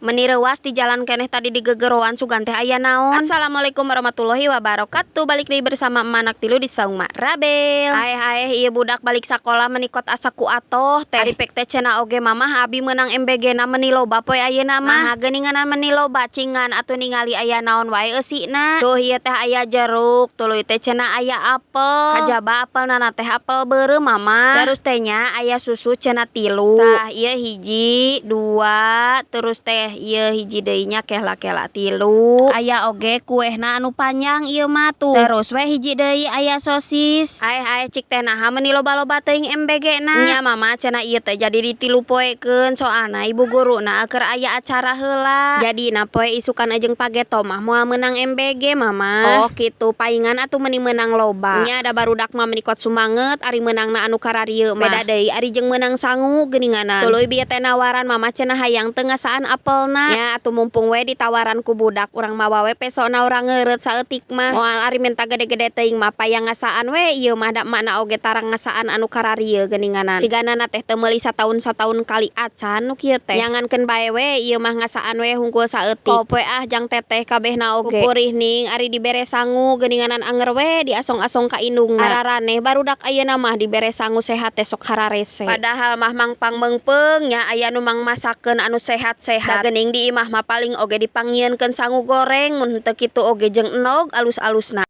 Meni reuas di jalan keneh tadi digegeroan, sugan teh aya naon. Assalamualaikum warahmatullahi wabarakatuh. Balik deui bersama Emak Tilu di Saung Mak Rabel. Aeh aeh, ieu budak balik sakola meni kot asa ku atoh teh. Ari pek teh cenah oge, "Mamah, abi meunang MBG na meni loba poe ayeuna mah." Nah, geuninganan meni loba, cingan atuh ningali aya naon wae eusina. Tuh, ieu teh aya jeruk, tuluy teh cenah aya apel. Kajaba apelna teh apel beureum, Mama. Terus teh nya aya susu cenah tilu. Tah, ieu hiji, dua, terus teh ieu hiji deui nya, kela kela, tilu. Aya oge kuehna anu panjang ieu mah tuh. Terus we hiji deui aya sosis. Aeh aeh, cik teh, naha meni loba-loba teuing MBG na? Nya, Mama, cenah ieu teh jadi ditilu poekeun, soalna ibu guruna keur aya acara heula. Jadina poe isukan jeung pageto mah moal meunang MBG, Mama. Oh kitu, paingan atuh meni meunang loba. Nya da barudak mah meni kot sumanget ari meunangna anu kararieu mah. Beda deui ari jeung meunang sangu geuninganan. Tuluy bieu teh nawaran, "Mama," cenah, "hayang teu ngasaan apelna?" Nya atuh mumpung we ditawaran ku budak, urang mawa we pesona, urang ngeureut saeutik mah. Moal ari menta gede-gede teuing mah, payang ngasaan we ieu mah, da emakna oge tarang ngasaan anu kararieu geuninganan. Sigana teh teu meuli sataun-sataun kali acan nu kieu teh. Nyangankeun bae we ieu mah, ngasaan we hungkul saeutik. Poe ah jang teteh kabehna oge. Pupurih ning ari dibere sangu geuninganan anger we diasong-asong ka indungna. Araraneh barudak ayeuna mah, dibere sangu sehat teh sok hararese. Padahal mah mangpang meungpeung nya aya nu mangmasakeun anu sehat-sehat. Da geuning di imah mah paling oge dipangieunkeun sangu goreng, mun henteu kitu oge jeung endog alus-alusna.